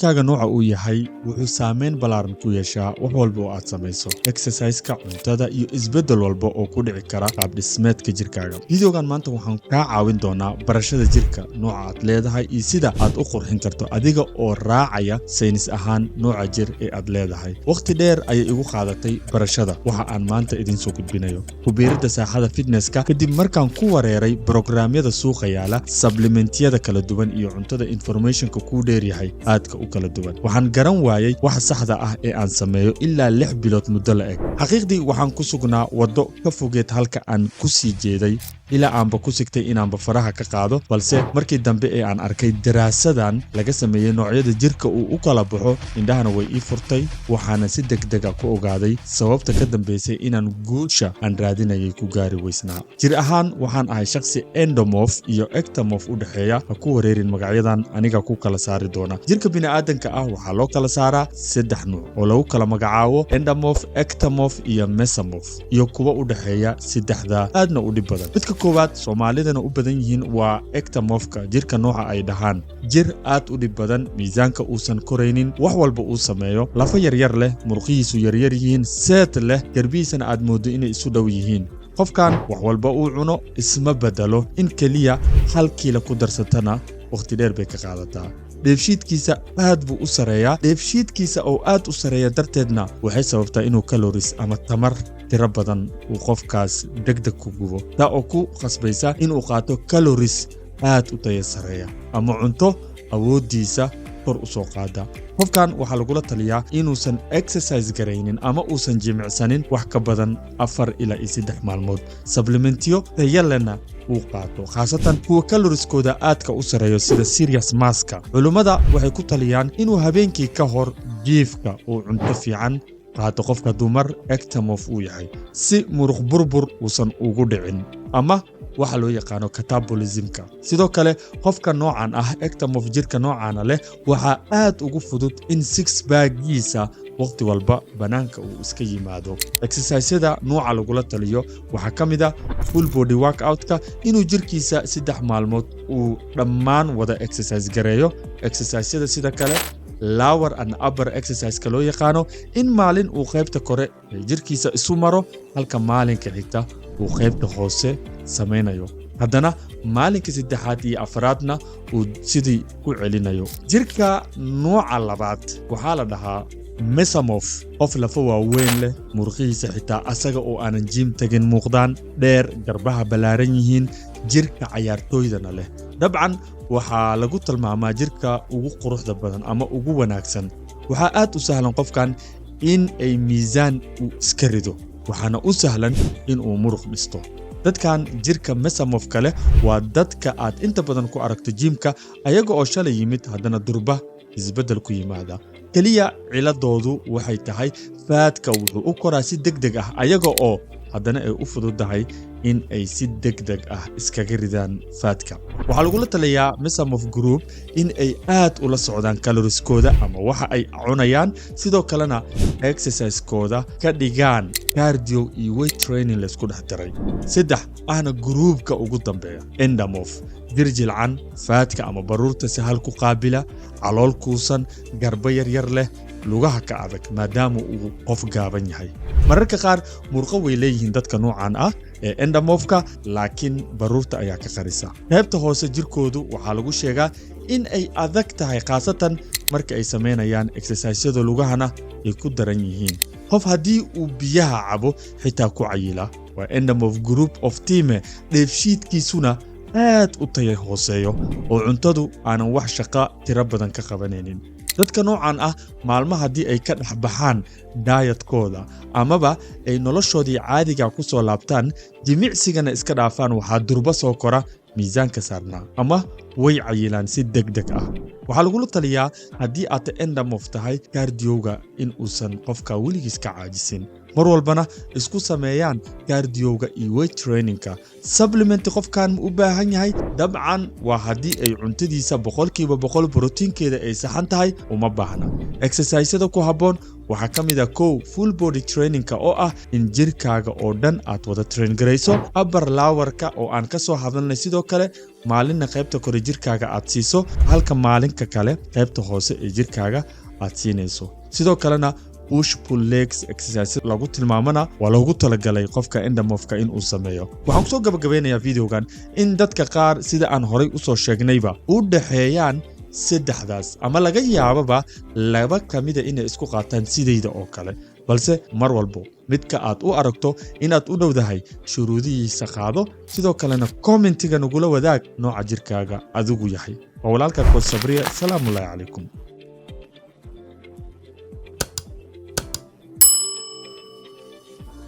Jirkaaga nooca uu yahay wuxuu saameyn ballaaran ku yeeshaa wax walba oo aad samayso, exerciseka, cuntada iyo isbeddel walba oo ku dhici kara qaabdhismeedka jirkaaga. Videogan maanta waxaan kaa caawin doonaa barashada jirka nooca aad leedahay iyo sida aad u qurxin karto adiga oo raacaya saynis ahaan nooca jir ee aad leedahay. Wakhti dheer ayay igu qaadatay barashada waxa aan maanta idiin soo gudbinayo, kubiiridda saaxada fitnesska, kadib markaan ku wareeray brograamyada suuqa yaala, supplementyada kala duwan iyo cuntada informationka kuu dheeryahay aadka u kala duwan. Waxaan garan waayey waxa saxda ah ee aan sameeyo ilaa 6 bilood muddo la eg. Xaqiiqdii, waxaan ku sugnaa waddo ka fogeed halka aan ku sii jeeday, ilaa aanba ku sigtay inaanba faraha ka qaado. Balse markii dambe ee aan arkay daraasadan laga sameeyey noocyada jirka uu u kala baxo, indhahana way ii furtay, waxaana si degdega ku ogaaday sababta ka dambaysay inaan guusha aan raadinayay ku gaari weysnaa. Jir ahaan waxaan ahay shakhsi endomorph iyo ectomorph u dhexeeya. Ha ku wareerin magacyadan, aniga ku kala saari doona. Jirka bini'aadanka ah waxaa loo kala saaraa saddex nuuc oo lagu kala magacaabo endomorph, ectomorph iyo mesomorph, iyo kuwa u dhexeeya saddexda aadna u dhib badan. Midka koowaad, Soomaalidana u badan yihiin, waa ectomorphka. Jirka nooca ay dhahaan, jir aad u dhib badan, miisaanka uusan koraynin, wax walba uu sameeyo, lafa yaryar leh, murqihiisu yaryar yihiin, seet leh, garbihiisana aad mooddo inay isu dhow yihiin. Qofkan wax walba uu cuno isma bedelo, in keliya 1 kiilo ku darsatana wakhti dheer bay ka qaadataa. Dheefshiidkiisa aad buu u sareeyaa. Dheefshiidkiisa oo aad u sareeya darteedna waxay sababtaa inuu calories ama tamar tiro badan uu qofkaas degdeg ku gubo, taa oo ku khasbaysa inuu qaato calories aad u taya sareeya ama cunto awooddiisa kor u soo qaada. Qofkan waxaa lagula taliyaa inuusan exercise garaynin ama uusan jimicsanin wax ka badan 4 ilaa iyo 3 maalmood, supplementiyo tayo lena uu qaato, khaasatan kuwa calorieskooda aadka u sareeyo sida Serious Masska. Culummada waxay ku taliyaan inuu habeenkii ka hor jiifka uu cunto fiican qaato qofka dumar ectomorph uu yahay, si muruq burbur uusan ugu dhicin ama waxa loo yaqaano catabolismka. Sidoo kale, qofka noocan ah, ectomorph jirka noocaana leh, waxaa aad ugu fudud in six packgiisa waqti walba bannaanka uu iska yimaado. Exerciseyada nooca lagula taliyo waxaa ka mid a full body workoutka, inuu jirkiisa 3 maalmood uu dhammaan wada exercise gareeyo. Exerciseyada sida kale lower and upper exerciseka loo yaqaano, in maalin uu qaybta kore ee jirkiisa isu maro, halka maalinka xigta uu qaybta hoose samaynayo, haddana maalinka saddexaad iyo afraadna uu sidii ku celinayo. Jirka nooca labaad waxaa la dhahaa mesomorph. Qof lafo waaweyn leh, murqihiisa xitaa asaga oo aanan gym tagin muuqdaan, dheer, garbaha ballaaran yihiin, jirka cayaartooydana leh. Dabcan waxaa lagu tilmaamaa jirka ugu quruxda badan ama ugu wanaagsan. Waxaa aad u sahlan qofkan in ay miisaan uu iska rido, waxaana u sahlan in uu muruq dhisto. Dadkan jirka mesomorphka leh waa dadka aad inta badan ku aragto gymka, ayaga oo shalay yimid, haddana durba isbeddel ku yimaada. Keliya ciladoodu waxay tahay fatka wuxuu u koraa si deg deg ah, ayaga oo haddana ay u fududahay in ay si deg deg ah iskaga ridaan fatka. Waxaa lagula taliyaa mesomorph group in ay aad ula socdaan calorieskooda ama waxa ay cunayaan, sidoo kalena exercisekooda ka dhigaan cardio iyo weight training laysku dhex daray. Saddex ahna groupka ugu dambeeya, endomorph. Jir jilcan, fatka ama baruurta si hal ku qaabila, calool kuusan, garbo yaryar leh, lugaha ka adag maadaama uu qof gaaban yahay. Mararka qaar murqo way leeyihiin dadka noocan ah ee endomorphka, laakiin baruurta ayaa ka qarisa. Qaybta hoose jirkoodu waxaa lagu sheegaa in ay adag tahay, khaasatan marka ay samaynayaan exerciseyada lugahana ay ku daran yihiin. Qof haddii uu biyaha cabo xitaa ku cayila waa endomorph group of team. Dheefshiidkiisuna aad u taya hooseeyo oo cuntadu aanan wax shaqo tiro badan ka qabanaynin. Dadka noocan ah, maalmo haddii ay ka dhex baxaan dietkooda amaba ay noloshoodii caadiga ku soo laabtaan, jimicsigana iska dhaafaan, waxaa durba soo kora miisaanka saarnaa ama way cayilaan si deg deg ah. Waxaa lagula taliyaa haddii aad endomorph tahay cardioga in uusan qofka weligiis ka caajisin, mar walbana isku sameeyaan cardioga iyo weight trainingka. Supplement qofkan ma u baahan yahay? Dabcan waa haddii ay cuntadiisa 100% borotiinkeeda ay saxan tahay, uma baahna. Exercisada ku habboon Waxaa ka mid ah kow, full body trainingka, oo ah in jirkaaga oo dhan aad wada train garayso. Upper lowerka oo aan ka soo hadalnay, sidoo kale maalinna qaybta kore jirkaaga aad siiso, halka maalinka kale qaybta hoose ee jirkaaga aad siinayso. Sidoo kalena push pull legs exercise lagu tilmaamana waa loogu talagalay qofka endomorphka in uu sameeyo. Waxaan kusoo gabagabeynayaa videogan in dadka qaar, sida aan horay usoo sheegnayba, u dhaxeeyaan saddexdaas ama laga yaababa laba ka mida inay isku qaataan sidayda oo kale. Balse mar walbo midka aad u aragto inaad u dhowdahay shuruudihiisa qaado. Sidoo kalena commentiga nagula wadaag nooca jirkaaga adigu yahay. Waa walaalka Coach Sabriya. Salaamullaahi calaykum.